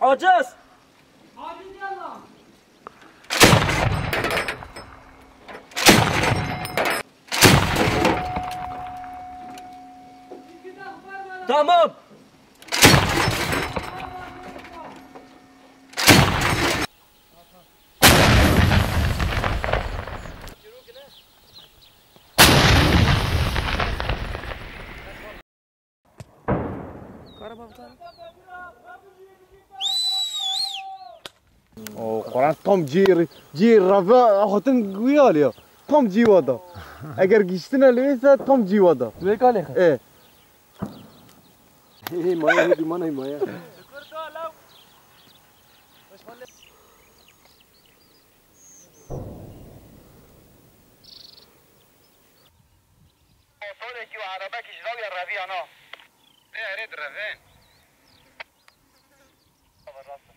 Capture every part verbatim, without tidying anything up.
Aciz! Tamam. O Quran tam cî, cî reve hatin wî alî ya. Tam cî wa da. Eger giştine li wê se tam cî wa da. Wê kalê xwe. E. Hê, hê, maya, hê, duman, hê, maya. Motorekî û erebekî ji lawiya reviyana. Ê, erê direvin. Rast e.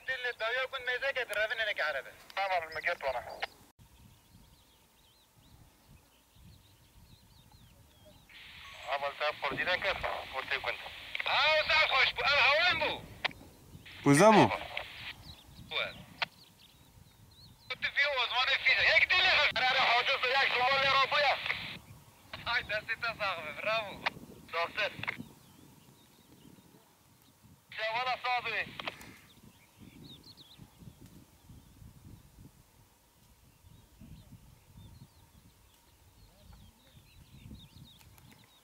Dil dawiya gund mêzeke direvin, hineke erebe. Tamam, me girt wana. Heval te xortî nekir, ortê gund. Ew zaf xweş bû, ev hewan bû. Wisa bû? Bû. Tifî û Osmanê fîze. Yek dilê xwe. Erere haciz û yek şuma lê rabûye. Ay, destê te sax be, bravo. Saxtir. Şevala saz wê.